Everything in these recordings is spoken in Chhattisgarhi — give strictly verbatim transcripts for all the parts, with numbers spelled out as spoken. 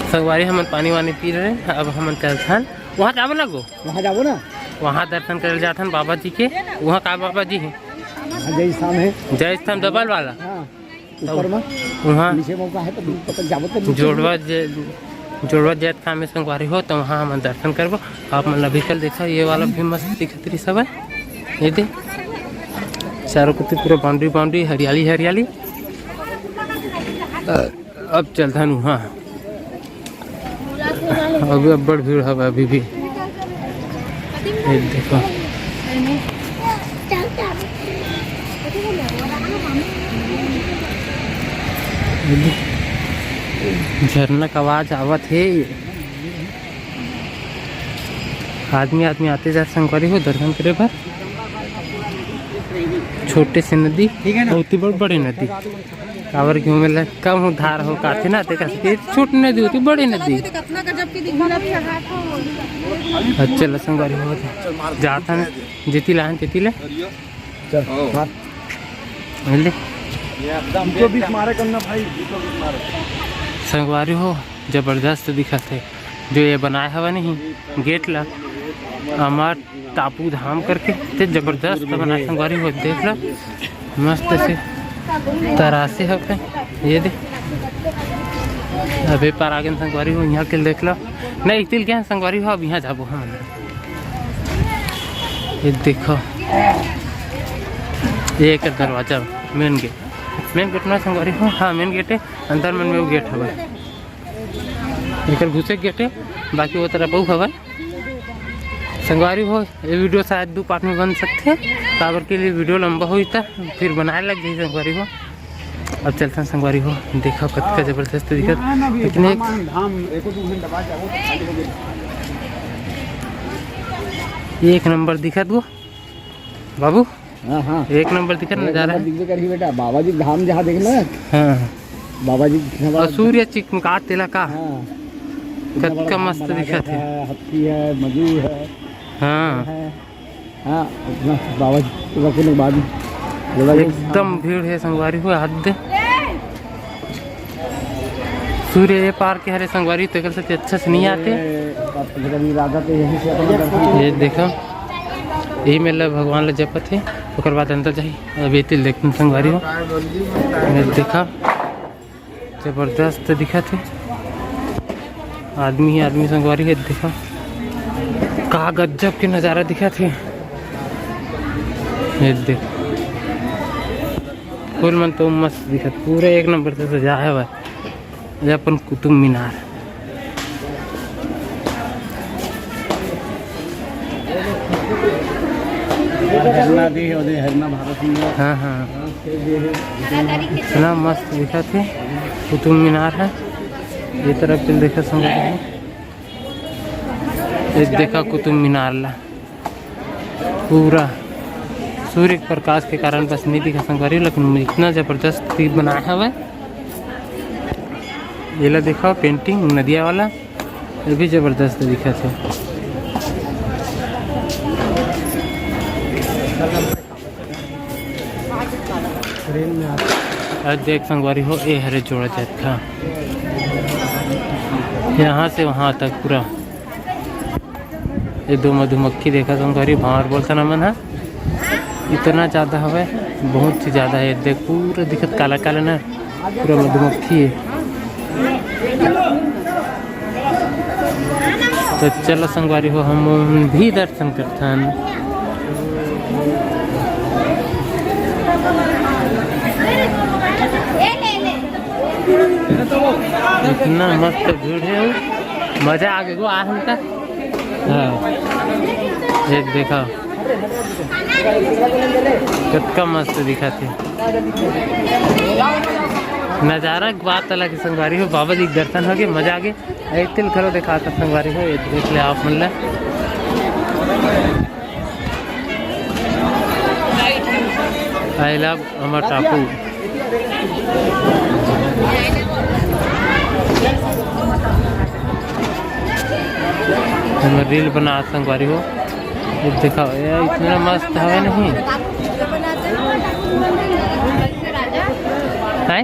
संगवारी, हमन पानी वानी पी रहे, अब हमन चलथन। वहाँ जाबो ना गो? वहाँ जाबो ना। वहाँ दर्शन करे जाथन बाबा जी के। वहाँ का बाबा जी हे? हाँ, जय स्थान हे। जय स्थान डबल वाला। हाँ, तो ऊपर में। वहाँ नीचे मौका है तो पता जाबो तो नीचे। जोड़वा जे-, जोड़वा जैत खाम हे संगवारी हो, तो वहाँ हमन दर्शन करबो। आप मन अभी कल देखा, ये वाला भी मस्त दिखत रही सब हे। ये दे, चारों कुती पूरा boundary, boundary, हरियाली, हरियाली। अ, अब चलथन उहाँ। अभी अब्बड़ भीड़ हवय अभी भी। ये देखो। झरना का आवाज आवत हे। आदमी, आदमी आते जात संगवारी हो दर्शन करे बर। छोटे से नदी, ठीक है ना? बहुत ही बड़, बड़े नदी। काबर कि ओमे ले कम उधार हो काथे ना, तेकर सेती छोट नदी होती, बड़े नदी। अच्छा, ल संगवारी हो जात हन, जेती लाहन तेती ले। चल, मार। मिल ले। ये एकदम बीचों बीच मारे करना भाई, बीचों बीच मारे। संगवारी हो, जबरदस्त दिखत हे, जो ये बनाए हवा नहीं गेट ला, अमर टापू धाम करके, ते जबरदस्त बनाए संगवारी हो, देख लो, मस्त से तरासे हवे। ये दे, अबे पार आगे संगवारी हो, यहाँ के देख लो, नहीं तिल क्या संगवारी हो, अब यहाँ जाबो हम। ये देखो, ये एक दरवाजा, main gate, main gate ना संगवारी हो, हाँ main gate है, अंदर मन में वो गेट हवे। एकर घुसे के गेट हे, बाकी वो तरफ अउ हवय। संगवारी हो, ये वीडियो शायद दू पार्ट में बन सकथे, काबर के लिए वीडियो लंबा होई त फिर बनाए लग जाही संगवारी हो। अब चलथन संगवारी हो, देखा कतका जबरदस्त दिखत, लेकिन एक एक नंबर दिखत वो बाबू। हाँ, हाँ। एक नंबर दिखत नजारा हे। दिखबे करही बेटा, बाबा जी धाम जहाँ देखना है। हाँ। बाबा जी कितना बड़ा और सूर्य चिकमकात तेला का। हाँ। कतका मस्त दिखत हे। हत्ती है, मजू है। हाँ। हाँ, अपना बाबा जी के बाद में एकदम भीड़ हे संगवारी हो, हद। सूर्य ये पार के हरे संगवारी, तेकर से अच्छा से नहीं आते। ये देखो, यही मेला भगवान ला जपत हे, ओकर बाद अंदर जाही। अब ये तिल देखन संगवारी हो, ये देखा, जबरदस्त दिखत हे, आदमी ही आदमी संगवारी हे। देखा, का गजब के नजारा दिखत हे। ये देख, फूल मन तो मस्त दिखत, पूरा एक नंबर से सजाए हवय। ये अपन कुतुब मीनार। हरना दे, ओदे हरना भारत में। हाँ, हाँ। इतना मस्त दिखत हे, कुतुब मीनार हे। ये तरफ से देखा संगवारी हो, ये देखा कुतुब मीनार ला। पूरा सूर्य के प्रकाश के कारण बस नहीं दिखा संगवारी, लेकिन इतना जबरदस्त भी बनाया हवय। येला देखा, painting नदिया वाला, ये भी जबरदस्त दिखत हे। अब देख संगवारी हो, ये हरे जोड़ा जत्था, यहाँ से वहाँ तक पूरा। ये दो मधुमक्खी देखा संगवारी, भांवर बोलथन हमन ह, इतना ज्यादा हवय, बहुत ही ज्यादा हे। देख पूरा दिखत काला काला ना, पूरा मधुमक्खी हे। तो चलो संगवारी हो, हम भी दर्शन करथन। इतना मस्त भीड़ हे, मजा आ गे गो, आ हमका। हाँ, ये देखा, कतका मस्त दिखत हे नजारा। बात अलग हे संगवारी हो, बाबा जी के दर्शन हो गे, मजा आ गे। ए तिल घलो देखा था संगवारी हो, ये देख ले आप मन ला। I love अमर टापू। हमर reel बना संगवारी हो, ये देखा, ये इतना मस्त हवे नहीं। हैं?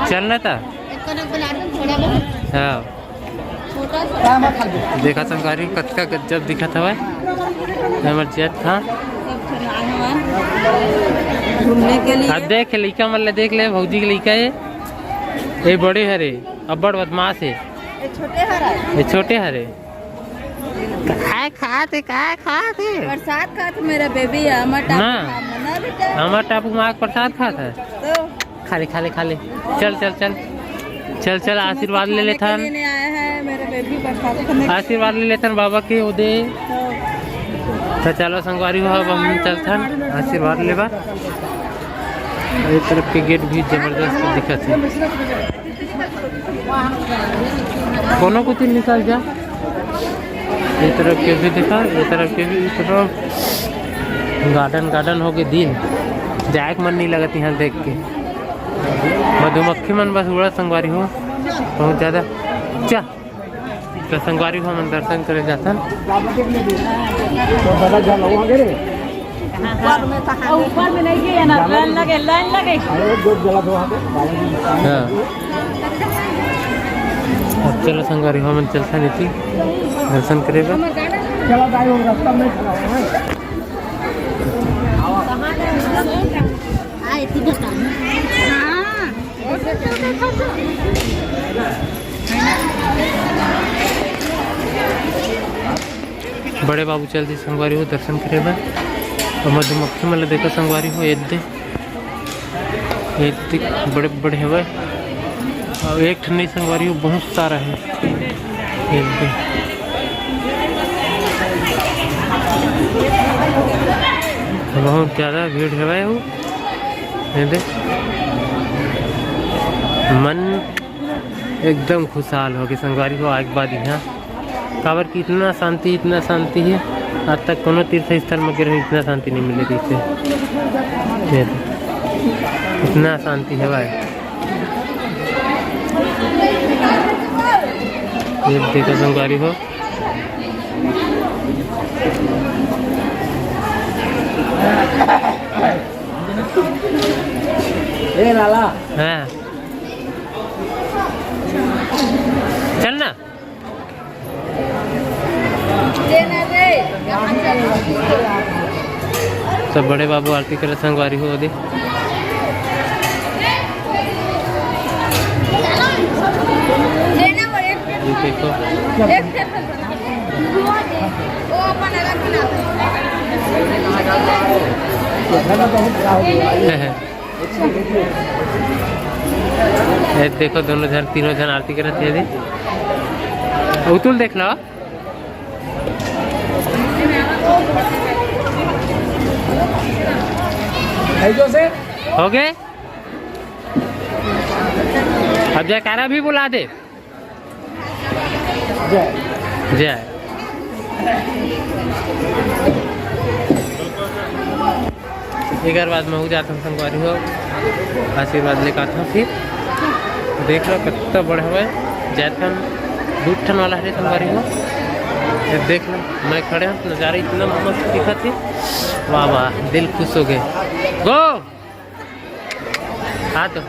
चलना था। हाँ। देखा संगवारी, कतका गजब दिखत हवय। हमर जेठ हा। घूमने के लिए। अब देख, लइका मन ला देख ले, भौजी के लइका हे। ये बड़े हरे, अब्बड़ बदमाश हे। ये छोटे हरे। ये छोटे हरे। काय खात हे, काय खात हे? प्रसाद खात हे मेरा बेबी, हमर टापू ना। खा, ना बेटा। हमर टापू माँ के प्रसाद खात हे। तो खा ले, खा ले, खा ले। चल, चल, चल। चल, चल, आशीर्वाद ले लेथन। लेने आया है मेरा बेबी, प्रसाद खाने। आशीर्वाद ले लेथन बाबा के, ओ दे। तो तो चलो संगवारी हो, अब हम चलथन आशीर्वाद लेबर। ये तरफ के गेट भी जबरदस्त दिखत हे। कोनो कोती निकल जा। ये तरफ के भी देखा, ये तरफ के भी, ये तरफ गार्डन, गार्डन हो गए दिन। जाए के मन नहीं लगत यहाँ देख के। मधुमक्खी मन बस उड़ा संगवारी हो, बहुत ज्यादा। चा, तो संगवारी हो, हमन दर्शन करे जाथन। ऊपर में कहाँ? ऊपर में नहीं गए ना, लाइन लगे, लाइन लगे। अरे, जोत जला था वहाँ पे, बाबा जी। हाँ। अब चलो संगवारी हो, हमन चलथन इति दर्शन करे बर। चला भाई, वो रास्ता में खड़ा हुआ है। हाँ, इतनी बता। हाँ। बड़े बाबू चल दी संगवारी हो दर्शन करे बर। और मधुमक्खी मन ला देखो संगवारी हो, एदे, एदे बड़े बड़े हवय। और एक ठन नहीं संगवारी हो, बहुत सारा है एदे। बहुत ज्यादा भीड़ हवय वो, एदे। मन एकदम खुशहाल हो गए संगवारी हो आए के बाद यहाँ। काबर कि इतना शांति, इतना शांति है, आज तक कोनो तीर्थ स्थल में गे रहूं, इतना शांति नहीं मिले रहिसे। ये दे, इतना शांति है भाई। ये देखो संगवारी हो, ए लाला। हाँ। चल ना। सब बड़े बाबू आरती करे संगवारी हो दे। ये देखो। ये देखो दोनों झन, तीनों झन आरती करत हे दे। उतुल देख लो। हो गए। अब जयकारा भी बुला दे। जय। जय। एकर बाद महू जात हन संगवारी हो, आशीर्वाद लेके आत हन फिर। देख लो कितना बड़ा हवय, जात हन दू ठन वाला हरे संगवारी हो। ये देख लो, मैं खड़े हन, नजारा इतना मस्त दिखत हे, वाह वाह, दिल खुश हो गए। गो। हाँ तो,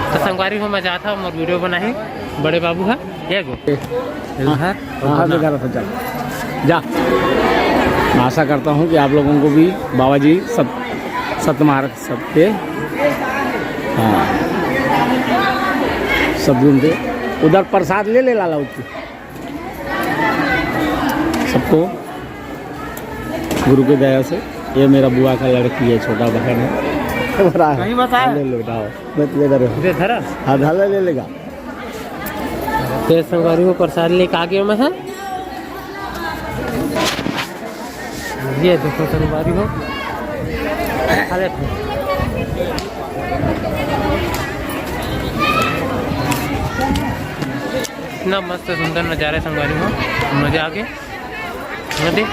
तो संगवारी हो, मैं जात हूँ, मोर वीडियो बनाही बड़े बाबू हा, ये गो। हाँ, हाँ, हाँ, बेकार है, जा। जा। मैं आशा करता हूँ कि आप लोगों को भी बाबा जी सत-, सतमार्ग सबके, हाँ, सद्गुण दे। उधर प्रसाद ले ले लाला उसकी। सबको गुरु की दया से, ये मेरा बुआ का लड़की है, छोटा बहन है। बड़ा है। कहीं बता। ले लो, उठाओ। मैं ले दे रहा हूँ। इधर धरा। हाँ, धाला ले लेगा। तो संगवारी हो, प्रसाद लेके आ गया मैं, हाँ? ये देखो संगवारी हो। अरे इतना मस्त सुंदर नजारा संगवारी हो, मजा आ गया। नदी।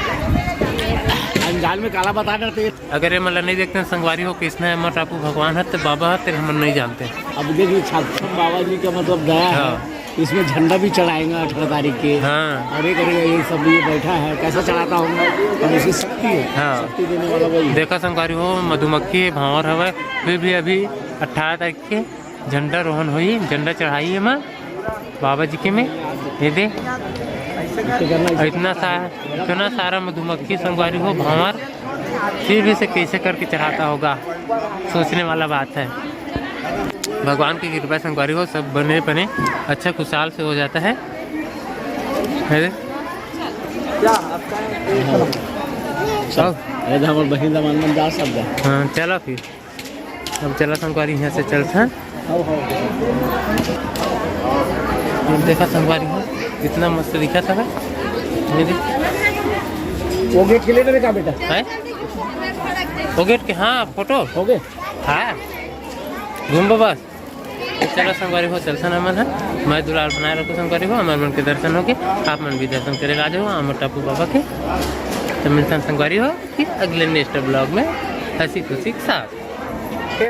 अंजान में काला बता डरते। अगर ये मन ला नहीं देखते संगवारी हो, कृष्णा एमा टापू भगवान है, तो बाबा है, तेरे हम नहीं जानते। अब देखिए, छाछम बाबा जी का मतलब दया है। हाँ। इसमें झंडा भी चढ़ाएंगे अठारह तारीख के। हाँ। और ये करेगा, ये सब ये बैठा है, कैसा चढ़ाता होगा? और इसकी शक्ति है। हाँ। शक्ति देने वाला वही है। देखा संगवारी हो, मधुमक्खी है, भांवर हवे, फिर भी अभी अठारह तारीख के झंडा रोहन होही, झंडा चढ़ाई एमा बाबा जी के में। ये दे, इतना सा, इतना सारा मधुमक्खी संगवारी हो, भंवर फिर भी से कैसे करके चढ़ाता होगा, सोचने वाला बात है। भगवान की कृपा संगवारी हो, सब बने बने अच्छा खुशहाल से हो जाता है। अरे, सब, अरे, हमर बहिन दमांद मन जा सब जा। हाँ, चला फिर। अब चला संगवारी, यहाँ से चलथन। अब देखा संगवारी हो, इतना मस्त दिखा था। ये देख। वो गेट के लिए ना बेटा। है? वो गेट के, हाँ, फोटो। हो गए? हाँ। घूमबो बस। तो चला संगवारी हो, चलथन हमन ह। मैं दुलार बनाए रखो संगवारी हो, हमर मन के दर्शन होके आप मन भी दर्शन करे आ जाओ हमर टापू बाबा के। तो मिलथन संगवारी हो फिर अगले नेक्स्ट ब्लॉग में हंसी खुशी के साथ।